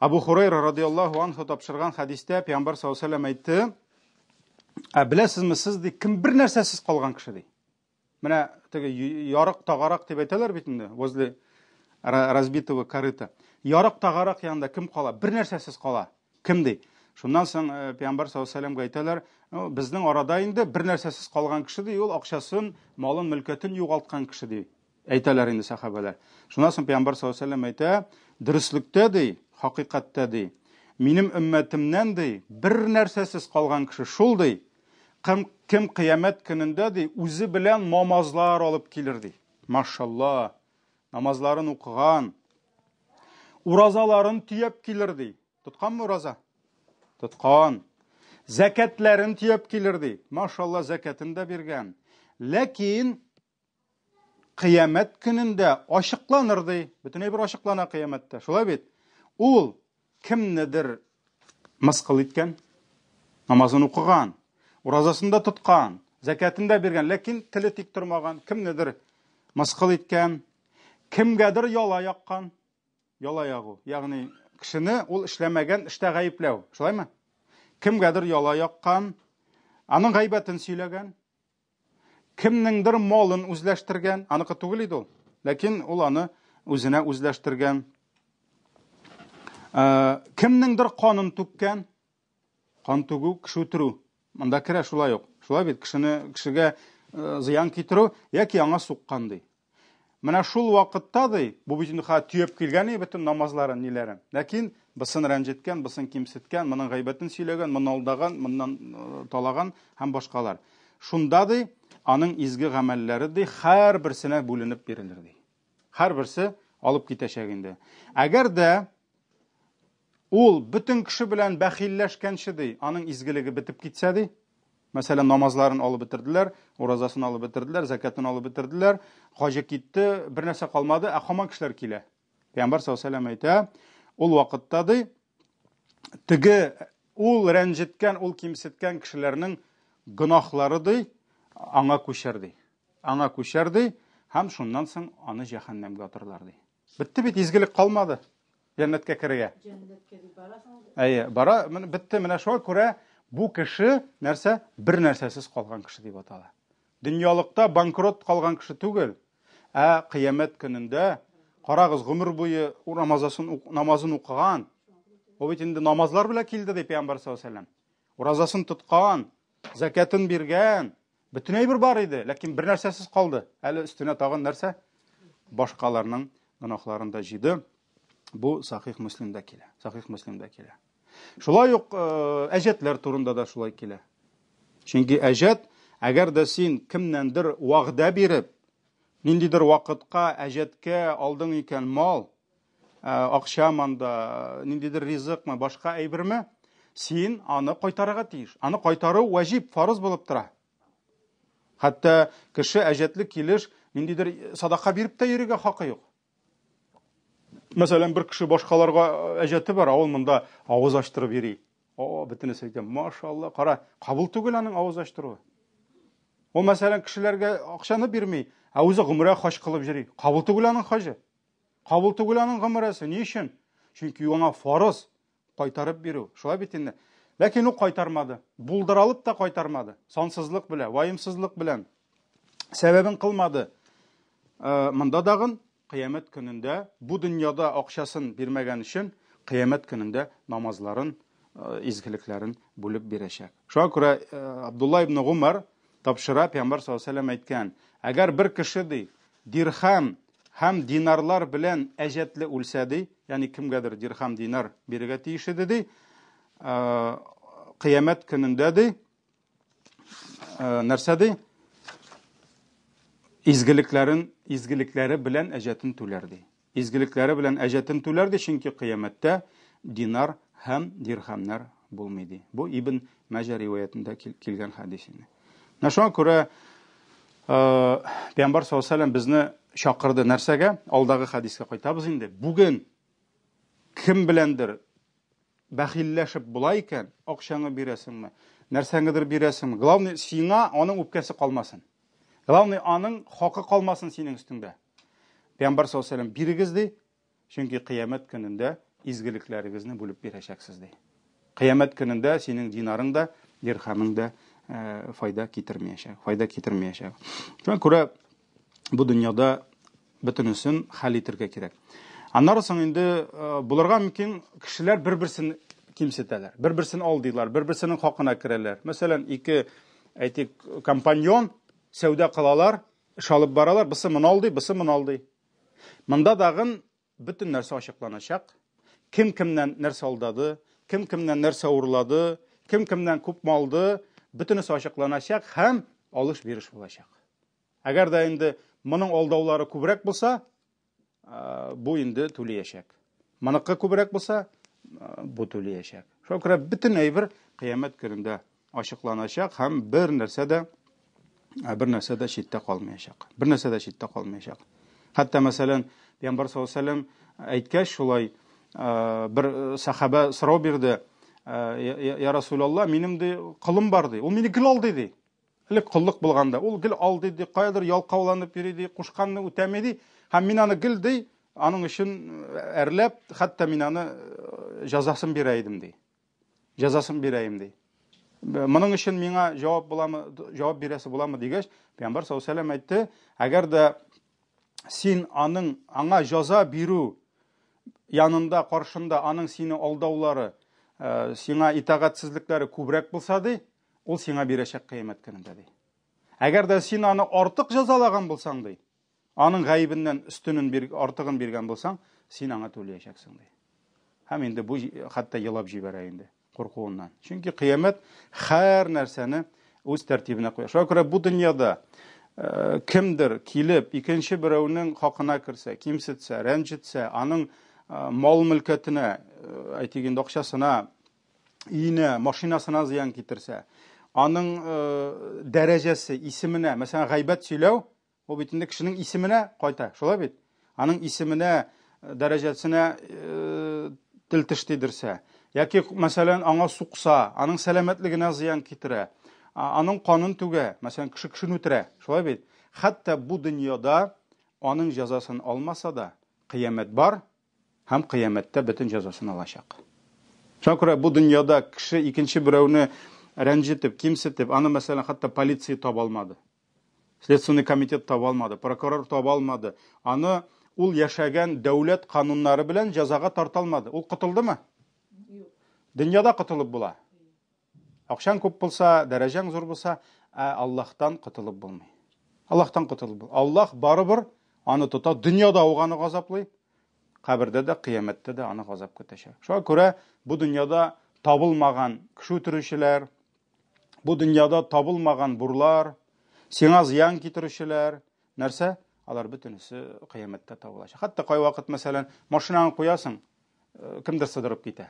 Абу Хурайра радиаллаһу анху тапшырган хәдистә Пәйгамбәр саллаллаһу алейһи әйтте, ә беләсезме сез ди, кем бер нәрсәсез калган кеше ди. Менә теге ярык тагарак дип әйтәләр бит инде, возле разбитого корыта. Ярык тагарак янында кем кала? Бер нәрсәсез кала. Кем ди? Шуннан соң э, пәйгамбәр саллаллаһу алейһи вәсәлләмгә әйтәләр, ну, безнең арада инде бер нәрсәсез калган кеше ди, ул акчасын, малын, мөлкәтен югалткан кеше ди. Әйтәләр инде сәхабәләр. Шуннан соң пәйгамбәр саллаллаһу алейһи вәсәлләм әйтә, дөреслектә ди, хакыйкатьтә ди, минем өммәтемнән ди, бер нәрсәсез калган кеше шул ди, кем, кем кыямәт көнендә ди, үзе белән намазлар алып килер ди. Машалла, намазларын укыган, уразаларын төяп килер ди. Тотканмы ураза? Тоткан. Зәкәтләрен төяп килер ди. Машалла, зәкәтен дә биргән. Ләкин кыямәт көнендә ачыкланыр ди. Бөтен әйбер ачыклана кыямәттә. Шулай бит? Ул кемнедер мыскыл иткән, намазын укыган, уразасын да тоткан, зәкәтен дә биргән, ләкин теле тик тормаган, кемнедер мыскыл иткән, кемгәдер яла яккан, яла ягу, ягъни кешене ул эшләмәгән эштә гаепләү, шулаймы? Кемгәдер яла яккан, аның гайбәтен сөйләгән, Кемнеңдер малын үзләштергән, аныкы түгел иде ул, ләкин ул аны үзенә үзләштергән. Э, кемнеңдер канын түккән, кан түгү, кеше үтерү. Монда керә шулай ук. Шулай бит, кешене кешегә э, зыян китерү яки аңа суккан ди. Менә шул вакытта, ди, бу бит инде хәзер төяп килгән иде бөтен намазларын, ниләрен. Ләкин бысын рәнҗеткән, бысын кимсеткән, моның гайбәтен сөйләгән, моны алдаган, моннан э, талаган һәм башкалар. Шунда, ди, аның изге гамәлләре, ди, һәрберсенә бүленеп бирелер, ди. Һәрберсе алып китәчәк инде. Әгәр дә Ул бөтен кеше белән бәхилләшкәнче, ди, аның изгелеге бетеп китсә, ди, мәсәлән, намазларын алып бетерделәр, уразасын алып бетерделәр, зәкятын алып бетерделәр, хаҗы китте, бер нәрсә калмады, ә һаман кешеләр килә. Пәйгамбәр саллаллаһу алейһи вәсәлләм әйтә, ул вакытта, ди, теге ул рәнҗеткән, ул кимсеткән кешеләрнең гөнаһлары, ди, аңа күчәр, ди. Аңа күчәр, ди, һәм шуннан соң аны җәһәннәмгә атырлар, ди. Бетте бит, изгелек калмады. Җәннәткә керергә. Җәннәткә дип барасың. Әйе, бара, менә бетте. Менә шуңа күрә бу кеше нәрсә? Бер нәрсәсез калган кеше дип атала. Дөньялыкта банкрот калган кеше түгел, ә кыямәт көнендә карагыз, гомер буе рамазасын намазын укыган. Ул бит инде намазлар белән килде ди пәйгамбәр саллаллаһу алейһи вәсәлләм. Уразасын тоткан, зәкятын биргән, Бөтен әйбер бар иде, ләкин бер нәрсәсез калды. Әле өстенә тагын нәрсә? Башкаларның гөнаһларын да җыйды. Бу Сахих Муслимда килә. Сахих Муслимда килә. Шулай ук э, әҗәтләр турында да шулай килә. Чөнки әҗәт, әгәр дә син кемнәндер вәгъдә биреп, ниндидер вакытка әҗәткә алдың икән мал, Э, акча манда, ниндидер ризыкмы, башка әйберме, син аны кайтарырга тиеш. Аны кайтару вәҗиб, фарыз булып тора. Хәтта кеше әҗәтле килеш ниндидер садака биреп тә йөрергә хакы юк. Мәсәлән, бер кеше башкаларга әҗәте бар, ә ул монда авыз ачтырып йөри. О, бөтенесе әйтә, машалла, кара, кабул түгел аның авыз ачтыруы. Ул, мәсәлән, кешеләргә акчаны бирми, ә үзе гомрә хаҗ кылып йөри. Кабул түгел аның хаҗы. Кабул түгел аның гомрәсе. Ни өчен? Чөнки аңа фарыз кайтарып бирү. Шулай бит инде. Ләкин ул кайтармады. Булдыралып та кайтармады. Сансызлык белән, ваемсызлык белән. Сәбәбен кылмады. Э, монда дагын кыямәт көнендә бу дөньяда акчасын бирмәгән өчен кыямәт көнендә намазларын, э, изгелекләрен бүлеп бирәчәк. Шуңа күрә э, Абдулла ибн Гумар тапшыра, Пәйгамбәр саллаллаһу алейһи вәсәлләм әйткән, әгәр бер кеше ди, дирхам һәм динарлар белән әҗәтле үлсә ди, ягъни кемгәдер дирхам, динар бирергә тиеш иде ди, э, кыямәт көнендә ди, э, нәрсә ди? Изгелекләрен, изгелекләре белән әҗәтен түләр ди. Изгелекләре белән әҗәтен түләр ди, чөнки кыямәттә динар һәм дирхамнар булмый ди. Бу Ибн Мәҗә риваятендә килгән хәдис инде. Менә шуңа күрә э, Пәйгамбәр саллаллаһу алейһи безне чакырды нәрсәгә? Алдагы хәдискә кайтабыз инде. Бүген кем беләндер бәхилләшеп була икән, акчаңы бирәсеңме, нәрсәңедер бирәсеңме? Главный, сиңа аның үпкәсе калмасын. Главный, аның хакы калмасын синең өстеңдә. Пәйгамбәр саллаллаһу алейһи вәсәлләм бирегез ди, чөнки кыямәт көнендә изгелекләрегезне бүлеп бирәчәксез ди. Кыямәт көнендә синең динарың да, дирхамың да э, файда китермәячәк, файда китермәячәк. Шуңа күрә бу дөньяда бөтенесен хәл итәргә кирәк. Аннары соң инде э, булырга мөмкин кешеләр бер-берсен кимсетәләр, бер-берсен алдыйлар, бер-берсенең хакына керәләр. Мәсәлән, ике, әйтик, компаньон сәүдә кылалар, эш алып баралар, бусы моны алдый, бусы моны алдый. Монда дагын бөтен нәрсә ачыкланачак. Кем кемнән нәрсә алдады, кем кемнән нәрсә урлады, кем кемнән күпме алды, бөтенесе ачыкланачак һәм алыш-биреш булачак. Әгәр дә инде моның алдаулары күбрәк булса, бу инде түләячәк. Моныкы күбрәк булса, бу түләячәк. Шуңа күрә бөтен әйбер кыямәт көнендә ачыкланачак һәм бер нәрсә дә бер нәрсә дә читтә калмаячак. Бер нәрсә дә читтә калмаячак. Хәтта мәсәлән, Пәйгамбәр саллаллаһу алейһи вәсәлләм әйткәч шулай, бер сахаба сорау бирде, Я Расулалла, минем ди колым бар ди. Ул мине гел алдый ди. Элек коллык булганда, ул гел алдый ди, каядыр ялкауланып йөри ди, кушканны үтәми ди. Һәм мин аны гел ди, аның өчен әрләп, хәтта мин аны җәзасын бирә идем ди. Җәзасын бирәем ди. Моның өчен миңа җавап буламы, җавап бирәсе буламы дигәч, Пәйгамбәр саллаллаһу алейһи вәсәлләм әйтте, әгәр дә син аның аңа җәза бирү янында, каршында аның сине алдаулары, сиңа итагатьсезлекләре күбрәк булса ди, ул сиңа бирәчәк кыямәт көнендә ди. Әгәр дә син аны артык җәзалаган булсаң ди, аның гаебеннән өстенен бир, артыгын биргән булсаң, син аңа түләячәксең ди. Һәм инде бу хәтта елап җибәрә инде куркуыннан. Чөнки кыямәт һәр нәрсәне үз тәртибенә куя. Шуңа күрә бу дөньяда э, кемдер килеп икенче берәүнең хакына керсә, кимсетсә, рәнҗетсә, аның э, мал-мөлкәтенә, э, әйтик инде акчасына, өенә, машинасына зыян китерсә, аның дәрәҗәсе, исеменә, мәсәлән, гайбәт сөйләү, ул бит инде кешенең исеменә кайта, шулай бит? Аның исеменә, дәрәҗәсенә тел теш тидерсә, яки, мәсәлән, аңа сукса, аның сәламәтлегенә зыян китерә, аның канын түгә, мәсәлән, кеше кешене үтерә, шулай бит? Хәтта бу дөньяда аның җәзасын алмаса да, кыямәт бар, Һәм кыямәттә бөтен җәзасын алачак. Шуңа күрә бу дөньяда кеше икенче берәүне рәнҗетеп, кимсетеп, аны, мәсәлән, хәтта полиция таба алмады. Следственный комитет таба алмады, прокурор таба алмады. Аны ул яшәгән дәүләт кануннары белән җәзага тарта алмады. Ул котылдымы? Юк. Дөньяда котылып була. Акчаң күп булса, дәрәҗәң зур булса, ә Аллаһтан котылып булмый. Аллаһтан котылып булмый. Аллаһ барыбер аны тота, дөньяда ук аны газаплый, кабердә дә, кыямәттә дә аны газап көтәчәк. Шуңа күрә бу дөньяда табылмаган кеше үтерүчеләр, бу дөньяда табылмаган бурлар, сиңа зыян китерүчеләр, нәрсә? Алар бөтенесе кыямәттә табылачак. Хәтта кайвакыт, мәсәлән, машинаңны куясың, э, кемдер сыдырып китә.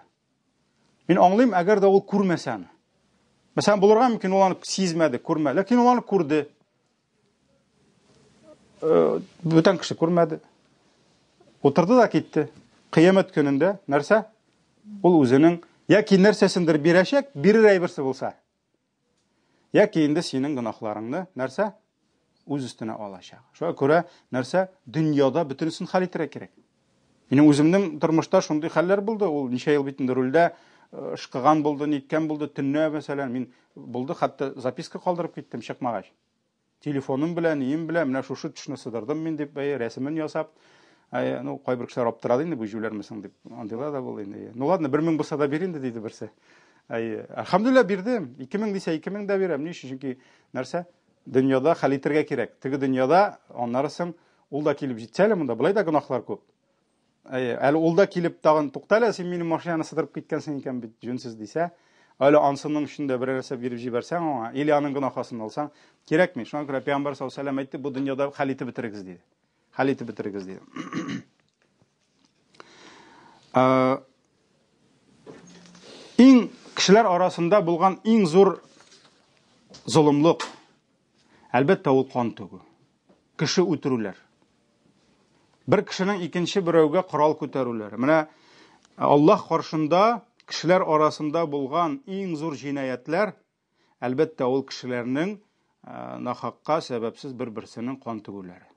Мин аңлыйм, әгәр дә ул күрмәсә аны. Мәсәлән, булырга мөмкин, ул аны сизмәде, күрмәде, ләкин ул аны күрде. Э, бүтән кеше күрмәде. Утырды да китте. Кыямәт көнендә нәрсә? Ул үзенең яки нәрсәсендер бирәчәк, бирер әйберсе булса. Яки инде синең гөнаһларыңны нәрсә? Үз өстенә алачак. Шуңа күрә нәрсә? Дөньяда бөтенесен хәл итәргә кирәк. Минем үземнең тормышта шундый хәлләр булды. Ул ничә ел бит инде рульдә э, ышкыган булды, ниткән булды, төнлә мәсәлән, мин булды, хәтта записка калдырып киттем чыкмагач. Телефоным белән, нием белән, менә шушы төшне сыдырдым мин дип, әйе, рәсемен ясап. Әйе, ну, кайбер кешеләр аптырады инде, бу җүләрмесең дип. Андыйлар да булды инде. Ну ладно, 1000 булса да бир инде, диде берсе. Әйе, әлхәмдүлилләһ бирдем. 2000 дисә, 2000 дә бирәм. Ни өчен? Чөнки нәрсә? Дөньяда хәл итәргә кирәк. Теге дөньяда аннары соң ул да килеп җитсә әле монда, болай да гөнаһлар күп. Әйе, әле ул да килеп тагын тукта әле, син минем машинаны сыдырып киткәнсең икән бит, җүнсез дисә, әле ансының өчен дә берәр нәрсә биреп җибәрсәң аңа, или аның гөнаһасын алсаң, кирәкми. Шуңа күрә Пәйгамбәр саллаллаһу алейһи ва сәлләм әйтте, бу дөньяда хәл итеп бетерегез диде. Хәл итеп бетерегез диде. Иң кешеләр арасында булган иң зур золымлык, әлбәттә, ул кан түгү. Кеше үтерүләр. Бер кешенең икенче берәүгә корал күтәрүләре. Менә Аллаһ каршында кешеләр арасында булган иң зур җинаятьләр, әлбәттә, ул кешеләрнең нахакка сәбәпсез бер-берсенең кан түгүләре.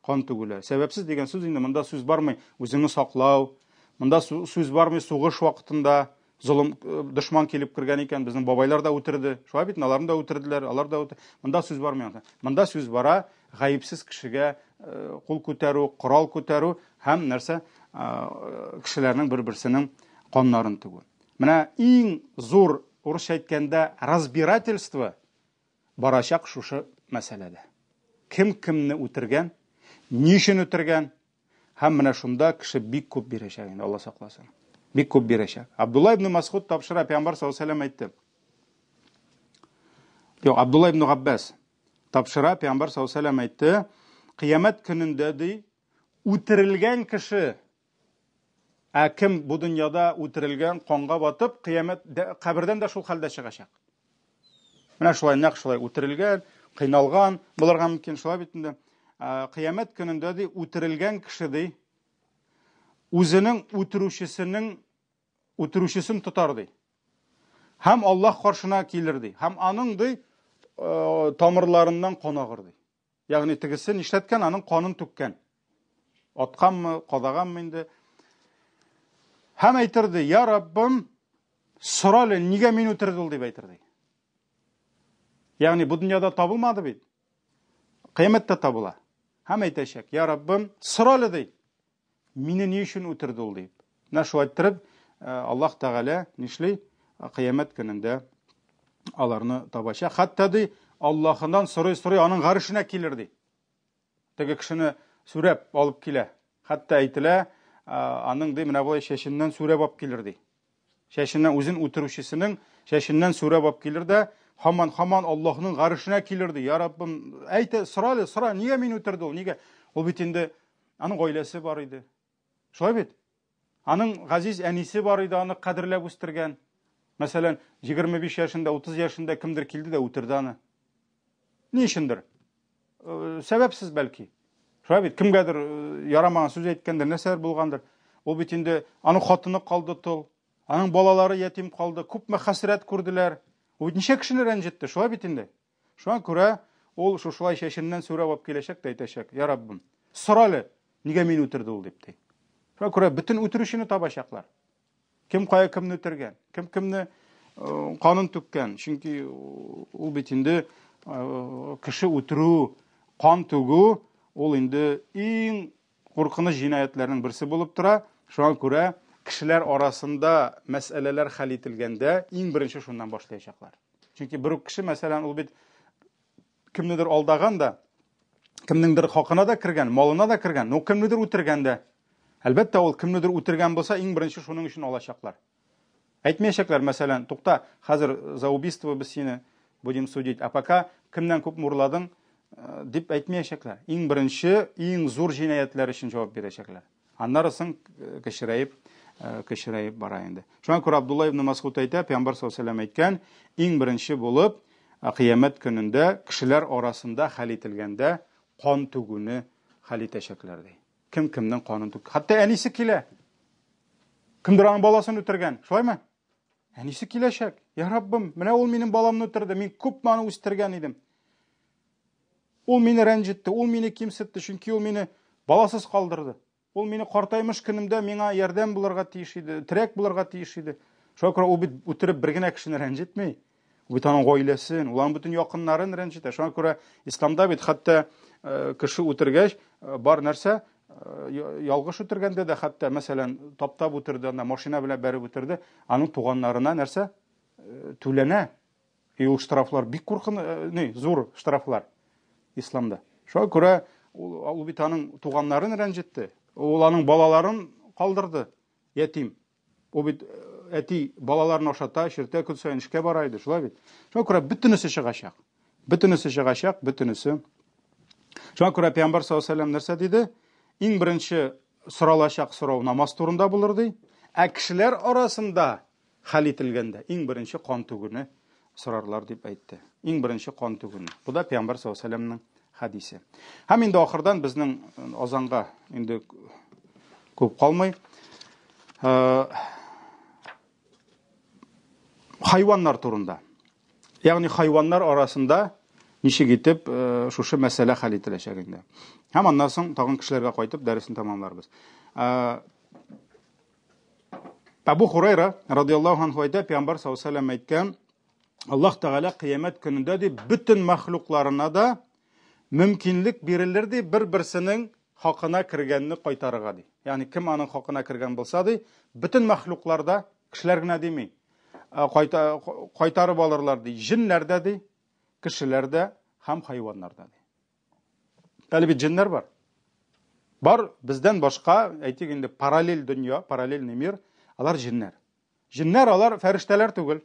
Кан түгүләре. Сәбәпсез дигән сүз инде монда сүз бармый үзеңне саклау, монда сүз бармый сугыш вакытында Золым э, дошман килеп кергән икән, безнең бабайлар да үтерде. Шулай бит, аларны да үтерделәр, алар да үтерде. Монда сүз бармый. Монда сүз бара гаепсез кешегә э, кул күтәрү, корал күтәрү һәм нәрсә э, кешеләрнең бер-берсенең каннарын түгү. Менә иң зур, урысча әйткәндә, разбирательство барачак шушы мәсьәләдә. Кем кемне үтергән, ни өчен үтергән, һәм менә шунда кеше бик күп бирәчәк инде, Алла сакласын. Бик күп бирәчәк. Абдулла ибн Масгуд тапшыра, Пәйгамбәр саллаллаһу алейһи әйтте. Юк, Абдулла ибн Габбас тапшыра, Пәйгамбәр саллаллаһу алейһи әйтте, кыямәт көнендә ди, үтерелгән кеше Ә кем бу дөньяда үтерелгән, канга батып, кыямәт кабердән дә шул хәлдә чыгачак. Менә шулай, нәкъ шулай үтерелгән, кыйналган булырга мөмкин, шулай бит инде. Кыямәт көнендә ди үтерелгән кеше ди үзенең үтерүчесенең үтерүчесен тотар ди. Һәм Аллаһ каршына килер ди. Һәм аның ди тамырларыннан кан агыр ди. Ягъни тегесе нишләткән, аның канын түккән. Атканмы, кадаганмы инде. Һәм әйтер ди, я Раббым, сора әле, нигә мин үтерде ул дип әйтер ди. Ягъни бу дөньяда табылмады бит. Кыямәттә табыла. Һәм әйтәчәк, я Раббым, сора әле ди. Мине ни өчен үтерде ул дип. Менә шулай иттереп, э, Аллаһ Тәгалә нишли? Кыямәт көнендә аларны табачак. Хәтта ди, Аллаһыннан сорый-сорый аның гарешенә килер ди. Теге кешене сүрәп алып килә. Хәтта әйтелә, э, аның ди менә болай чәченнән сүрәп алып килер ди. Чәченнән үзен үтерүчесенең чәченнән сүрәп алып килер дә, һаман һаман Аллаһның гарешенә килер ди. Я Раббым, әйт, сора әле, сора, нигә мине үтерде ул? Нигә? Ул бит инде аның гаиләсе бар иде. Шулай бит? Аның газиз әнисе бар иде, аны кадерләп үстергән. Мәсәлән, 25 яшендә, 30 яшендә кемдер килде дә үтерде аны. Ни өчендер? Э, сәбәпсез бәлки. Шулай бит, кемгәдер э, ярамаган сүз әйткәндер, нәрсәләр булгандыр. Ул бит инде аның хатыны калды тол, аның балалары ятим калды, күпме хәсрәт күрделәр. Ул бит ничә кешене рәнҗетте, шулай бит инде. Шуңа күрә ул шушылай чәченнән сүрәп алып киләчәк тә әйтәчәк, Я Раббым, сора әле, нигә мине үтерде ул дип ди. Шуңа күрә бөтен үтерүчене табачаклар. Кем кая кемне үтергән, кем кемне э, канын түккән. Чөнки ул бит инде э, кеше үтерү, кан түгү, ул инде иң куркыныч җинаятьләрнең берсе булып тора. Шуңа күрә кешеләр арасында мәсьәләләр хәл ителгәндә иң беренче шуннан башлаячаклар. Чөнки бер үк кеше, мәсәлән, ул бит кемнедер алдаган да, кемнеңдер хакына да кергән, малына да кергән, но кемнедер үтергән дә. Әлбәттә, ул кемнедер үтергән булса, иң беренче шуның өчен алачаклар. Әйтмәячәкләр, мәсәлән, тукта, хәзер за убийство без сине будем судить, а пока кемнән күп урладың, э, дип әйтмәячәкләр. Иң беренче, иң зур җинаятьләр өчен җавап бирәчәкләр. Аннары соң э, кечерәеп, э, кечерәеп бара инде. Шуңа күрә Абдулла ибн Масгуд әйтә, Пәйгамбәр саллаллаһу алейһи әйткән, иң беренче булып э, кыямәт көнендә кешеләр арасында хәл ителгәндә кан түгүне хәл итәчәкләр ди. Кем кемнең канын түк. Хәтта әнисе килә. Кемдер аның баласын үтергән. Шулаймы? Әнисе киләчәк. Я Раббым, менә ул минем баламны үтерде. Мин күпме аны үстергән идем. Ул мине рәнҗетте, ул мине кимсетте, чөнки ул мине баласыз калдырды. Ул мине картаймыш көнемдә миңа ярдәм булырга тиеш иде, терәк булырга тиеш иде. Шуңа күрә ул бит үтереп бер генә кешене рәнҗетми. Ул бит аның гаиләсен, ул аның бөтен якыннарын рәнҗетә. Шуңа күрә исламда бит хәтта э, кеше үтергәч, э, бар нәрсә э, ялгыш үтергәндә дә хәтта, мәсәлән, таптап үтерде, анда машина белән бәреп үтерде, аның туганнарына нәрсә түләнә. И ул штрафлар бик куркыныч, э, ни, зур штрафлар исламда. Шуңа күрә ул, ул бит аның туганнарын рәнҗетте. Ул аның балаларын калдырды, ятим. Ул бит э, әти балаларын ашата, эчертә, көн саен эшкә бара иде, шулай бит. Шуңа күрә бөтенесе чыгачак. Бөтенесе чыгачак, бөтенесе. Шуңа күрә Пәйгамбәр саллаллаһу алейһи нәрсә диде? Иң беренче соралачак сорау намаз турында булыр ди. Ә кешеләр арасында Хәл ителгәндә, иң беренче кан түгүне сорарлар дип әйтте. Иң беренче кан түгүне. Бу да Пәйгамбәр саллаллаһу алейһи вәсәлләмнең хәдисе. Һәм инде ахырдан безнең э, азанга инде күп калмый. Э, хайваннар турында. Ягъни хайваннар арасында ничек итеп э, шушы мәсьәлә хәл ителәчәк инде. Һәм аннан соң тагын кешеләргә кайтып дәресен тәмамларбыз. Абу Хурайра радиаллаху анху әйтә, Пәйгамбәр саллаллаху алейһи вәсәлләм әйткән, Аллаһ Тәгалә кыямәт көнендә ди бөтен мәхлукларына да мөмкинлек бирелер ди бер-берсенең хакына кергәнне кайтарырга ди. Ягъни кем аның хакына кергән булса ди, бөтен мәхлуклар да Кешеләр генә дими. Кайта, кайтарып алырлар ди. Җеннәр дә ди, кешеләр дә һәм хайваннар да ди. Әле бит җеннәр бар. Бар бездән башка, әйтик инде, параллель дөнья, параллельный мир, алар җеннәр. Җеннәр алар фәрештәләр түгел.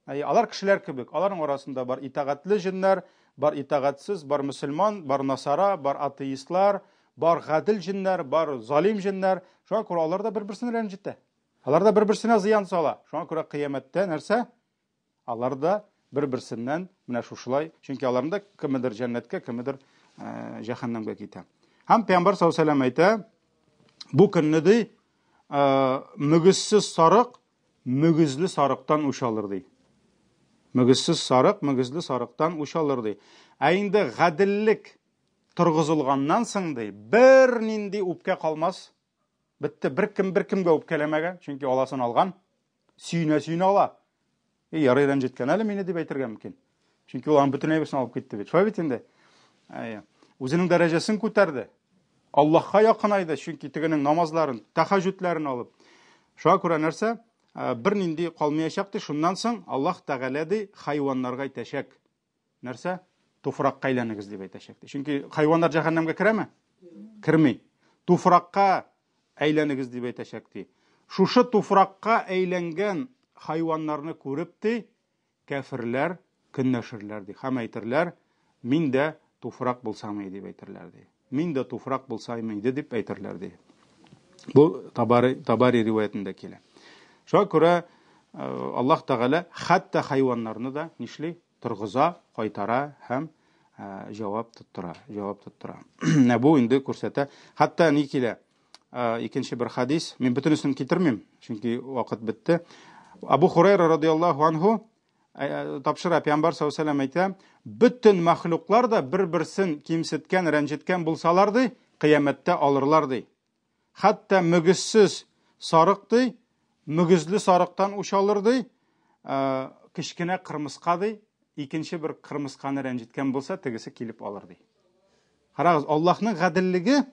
Әй, алар кешеләр кебек. Аларның арасында бар итагатьле җеннәр, бар итагатьсез, бар мөселман, бар насара, бар атеистлар, бар гадел җеннәр, бар залим җеннәр. Шуңа күрә алар да бер-берсен рәнҗетә. Алар да бер-берсенә зыян сала. Шуңа күрә кыямәттә нәрсә? Алар да бер-берсеннән менә шушылай, чөнки аларның да кемедер җәннәткә, кемедер э, җәһәннәмгә китә. Һәм Пәйгамбәр саллаллаһу алейһи әйтә, бу көнне ди, э, мөгезсез сарык мөгезле сарыктан үч алыр ди. Мөгезсез сарык мөгезле сарыктан үч алыр ди. Ә инде гаделлек торгызылганнан соң ди, бернинди үпкә калмас. Бетте, беркем беркемгә үпкәләмәгән, чөнки аласын алган. Сөенә-сөенә ала. И, ярый рәнҗеткән әле мине дип әйтергә мөмкин. Чөнки ул аның бөтен әйберсен алып китте бит. Шулай бит инде. Әйе. Үзенең дәрәҗәсен күтәрде. Аллаһка якынайды, чөнки тегенең намазларын, тәхәҗүдләрен алып. Шуңа күрә нәрсә? Э, бернинди калмаячак ди. Шуннан соң Аллаһ Тәгалә ди, хайваннарга әйтәчәк. Нәрсә? Туфракка әйләнегез дип әйтәчәк. Чөнки хайваннар җәһәннәмгә керәме? Керми. Туфракка әйләнегез дип әйтәчәк ди. Шушы туфракка әйләнгән хайваннарны күреп ди, кәферләр көнләшерләр ди. Һәм әйтерләр, мин дә туфрак булсам иде дип әйтерләр ди. Мин дә туфрак булсам иде дип әйтерләр ди. Бу Табари, Табари риваятендә килә. Шуңа күрә э, Аллаһ Тәгалә хәтта хайваннарны да нишли? Торгыза, кайтара һәм э, җавап тоттыра, җавап тоттыра. Менә бу инде күрсәтә. Хәтта ни килә? Э, икенче бер хадис. Мин бөтенесен китермим, чөнки вакыт бетте. Абу Хурайра радиаллаһу анһу тапшыра, Пәйгамбәр саллаллаһу алейһи әйтә, бөтен мәхлуклар да бер-берсен кимсеткән, рәнҗеткән булсалар ди, кыямәттә алырлар ди. Хәтта мөгезсез сарык ди, мөгезле сарыктан үч алыр ди, кечкенә кырмыска ди, икенче бер кырмысканы рәнҗеткән булса, тегесе килеп алыр ди. Карагыз, Аллаһның гаделлеге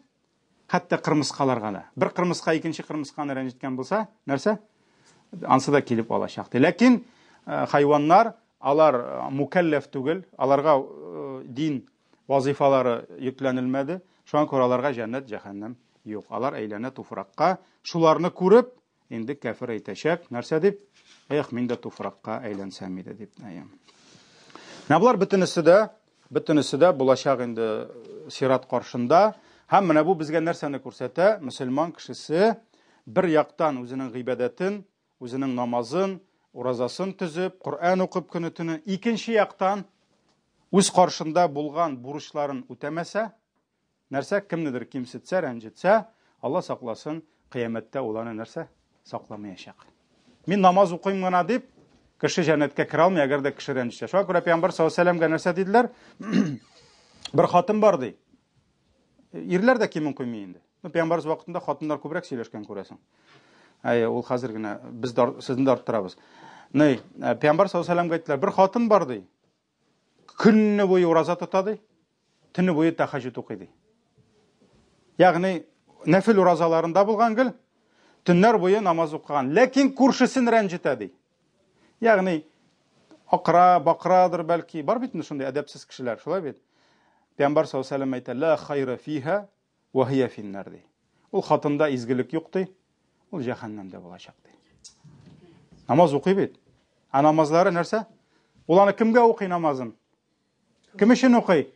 хәтта кырмыскаларга да. Бер кырмыска икенче кырмысканы рәнҗеткән булса, нәрсә? Ансы да килеп алачак ди. Ләкин хайваннар, алар мукәлләф түгел, аларга дин вазифалары йөкләнелмәде. Шуңа күрә аларга җәннәт, җәһәннәм юк. Алар әйләнә туфракка. Шуларны күреп, инде кәфер әйтәчәк, нәрсә дип? Эх, мин дә туфракка әйләнсәм иде дип. Менә болар бөтенесе дә, бөтенесе дә булачак инде сират каршында. Һәм менә бу безгә нәрсәне күрсәтә? Мөселман кешесе бер яктан үзенең гыйбадәтен, үзенең намазын, уразасын төзеп, Коръән укып көне-төне, икенче яктан үз каршында булган бурычларын үтәмәсә, Нәрсә, кемнедер кимсетсә, рәнҗетсә, Алла сакласын, кыямәттә ул аны нәрсә? Сакламаячак. Мин намаз укыйм гына дип, кеше җәннәткә керә алмый, әгәр дә кеше рәнҗетсә. Шуңа күрә Пәйгамбәр саллаллаһу алейһи вәсәлләмгә нәрсә диделәр? Бер хатын бар ди. Ирләр дә кимен куймый инде. Ну, Пәйгамбәрбез вакытында хатыннар күбрәк сөйләшкән күрәсең. Әй, ул хәзер генә без сезне дә арттырабыз. Ни, э, Пәйгамбәр саллаллаһу алейһи вәсәлләмгә әйттеләр, бер хатын бар ди. Көнне буе ураза тота ди, төне буе тәхәҗҗүд укый ди. Ягъни нәфил уразаларында булган гел, төннәр буе намаз укыган, ләкин күршесен рәнҗетә ди. Ягъни акыра, бакырадыр бәлки, бар бит инде шундый әдәпсез кешеләр, шулай бит? Пәйгамбәр саллаллаһу алейһи вәсәлләм әйтә, ла хайра фиһа ва һия финнар ди. Ул хатында изгелек юк ди, ул җәһәннәмдә булачак ди. Намаз укый бит. Ә намазлары нәрсә? Ул аны кемгә укый намазын? Кем өчен укый?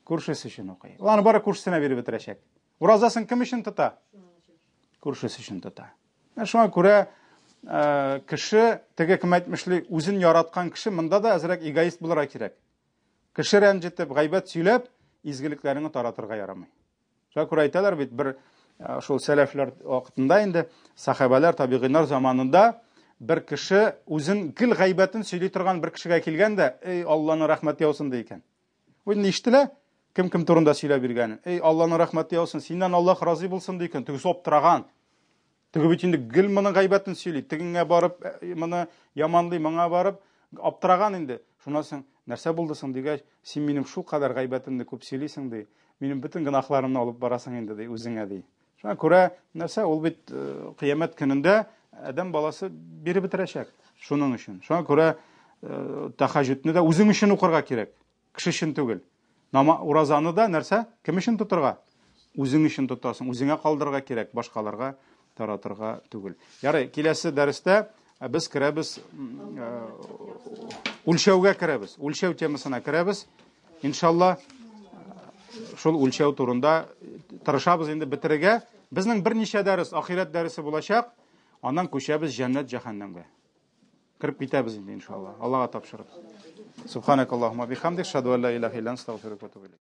Күршесе өчен укый. Ул аны бары күршесенә биреп бетерәчәк. Уразасын кем өчен тота? Күршесе өчен тота. Менә шуңа күрә э, кеше, теге кем әйтмешли, үзен яраткан кеше монда да әзрәк эгоист булырга кирәк. Кеше рәнҗетеп, гайбәт сөйләп, изгелекләреңне таратырга ярамый. Шуңа күрә әйтәләр бит, бер э, шул сәләфләр вакытында инде, сахабәләр, табигыйннар заманында бер кеше үзен гел гайбәтен сөйли торган бер кешегә килгән дә, эй, Алланың рәхмәте яусын ди икән. Ул инде ишетелә, кем кем турында сөйләп йөргәнен. Эй, Алланың рәхмәте яусын, синнән Аллаһ разый булсын ди икән. Тегесе аптыраган. Теге бит инде гел моның гайбәтен сөйли. Тегеңә барып, э, моны яманлый, моңа барып, аптыраган инде. Шуннан соң, нәрсә булды соң дигәч, син минем шул кадәр гайбәтемне күп сөйлисең ди. Минем бөтен гөнаһларымны алып барасың инде ди, үзеңә ди. Шуңа күрә нәрсә ул бит э, кыямәт көнендә адәм баласы биреп бетерәчәк. Шуның өчен. Шуңа күрә э, тәхәҗҗүдне дә үзең өчен укырга кирәк. Кеше өчен түгел. Нама уразаны да нәрсә? Кем өчен тотырга? Үзең өчен тотасың, үзеңә калдырырга кирәк, башкаларга таратырга түгел. Ярый, киләсе дәрестә э, без керәбез э, үлчәүгә керәбез. Үлчәү темасына керәбез. Иншалла, шул үлчәү турында тырышабыз инде бетерергә. Безнең берничә дәрес ахирәт дәресе булачак. Аннан күчәбез җәннәт җәһәннәмгә. Кереп китәбез инде иншалла. Аллага тапшырып. Субханакаллахума бихамдик, шаду ла илаха илля анта, астагфирука ва атубу илейк.